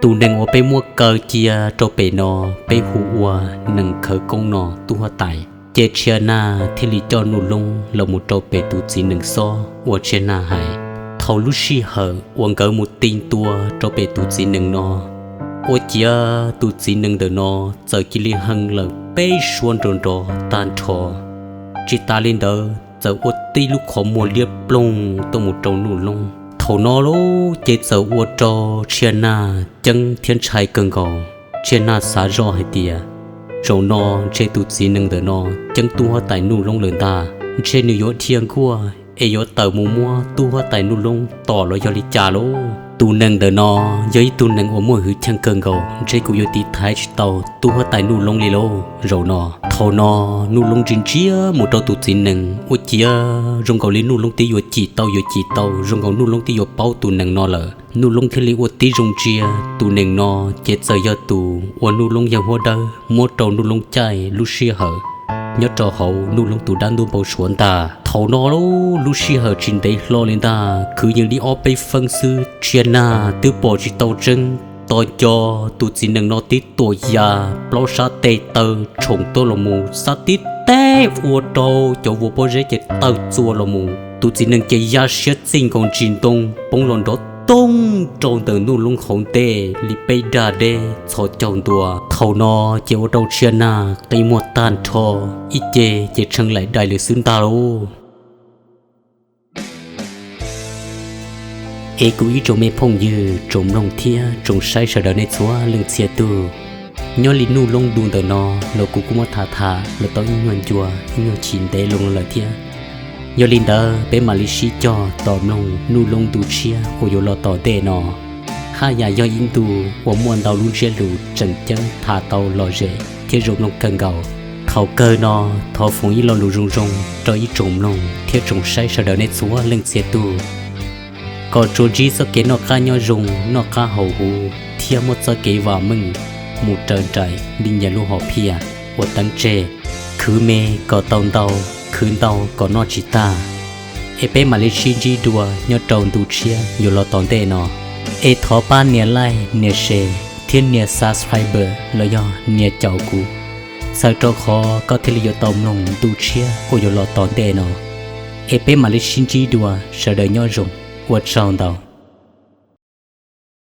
Tus nees uas peb muab kaw cia rau pem no peb hu ua nees khawv koob no, tub huab tais. Ces Tshia Nag thiaj li coj Nuj Loob los mus rau pem tus txiv nees xob uas Tshia Nag hais. Thaum lub sij hawm uas nkawd mus ti ntua rau pem tus txiv nees no, ua ciav tus txiv nees ntawm no txawm cia li hee lawm peb suab nrov nrov tag nrho. Tsis tas li ntawd txawm ua tib lub qhov muag liab ploog tuaj mus rau Nuj Loob. Thaum no lauj ces txawm ua rau Tshia Nag ceeb thiab ntshai kawg nkaus. Tshia Nag xav zoj hais tias, zaum no ntshe tus txiv nees ntawm no ceeb tub huab tais Nuj Loob lawm ntag, ntshe nws yuav dhia nkuaj es yuav tawm mus muab tub huab tais Nuj Loob tom los yog li cas lauj. Tus nees ntawm no yog ib tug nees uas muaj hwj chim kawg nkaus, ntshe kuv yuav tiv thaiv tsis tau tub huab tais Nuj Loob li lauj zaum no. Thaum no Nuj Loob ntsia ntsia mus rau tus txiv nees, ua ciav zoo nkaus li Nuj Loob twb yuav cim tau yuav cim tau, zoo nkaus Nuj Loob twb yuav paub tus nees no lawm. Nuj Loob thiaj li ua tib zoo ntsia, tus nees no ces txawm yog tus uas Nuj Loob yawg huab dawb muab rau Nuj Loob caij lub sij hawm nyob rau hauv Nuj Loob tus dab ntub npau suav ntag. Thaum no lub sij hawm tsis ntev hlo li ntag, kwv yees li ob peb feeb xwb, Tshia Nag twb pom tsis tau tseeb. Tos nco tus txiv nees no tib tuam ya, plaub sab tes taw tshoom tuaj los mus, xab tib teg ua rau cov vuas pob zeb ces tawg txua los mus. Tus txiv nees ces ya siab txij nkaus ntsis ntoo poob los nrov tooj rau ntawm Nuj Loob hauv ntej li peb dag deb txhos caug ntua. Thaum no ces ua rau Tshiab Nag qi muag tag nrho, ib ce ces tshee laim dais lawm xwb ntag lauj. Es kuv ib tsoom me phooj ywg, tsoom mloog thiab tsoom saib sawv daws nej txhua leej txhia tug, nyob li Nuj Loob ntu ntawm no los kuv kuj muab tham tham los tau ib nyuag ncua ib nyuag chim ntev loo lawm thiab. Yog li ntawd peb mam li sib cog tos mloog Nuj Loob ntu tshiab uas yuav los tom ntej no. Haj yam yog ib ntu uas muaj ntau lub ntsiab lus tseem ceeb tham tau lom zem thiab zoo mloog kawg nkaus. Thaum kawg no, thov foom ib lo lus zoo zoo rau ib tsoom mloog thiab tsoom saib sawv daws nej txhua leej txhia tug, kom tsuas ntsib txoj kev noj qab nyob zoo, noj qab haus huv thiab muaj txoj kev vam meej mus raws nraim li nyias lub hom phiaj uas teeb tseg. Khwv me kom tau ntau, khwv ntau kom noj tsis tag. Es peb mam li sib ntsib dua nyob rau ntu tshiab yuav los tom ntej no. Es thov pab nias like, nias share thiab nias subscribe los yog nias caum kuv, txhawm rau qhov koj thiaj li yuav tau mloog ntu tshiab uas yuav los tom ntej no. Es peb mam li sib ntsib dua, sawv daws nyob zoo, ua tsaug ntau.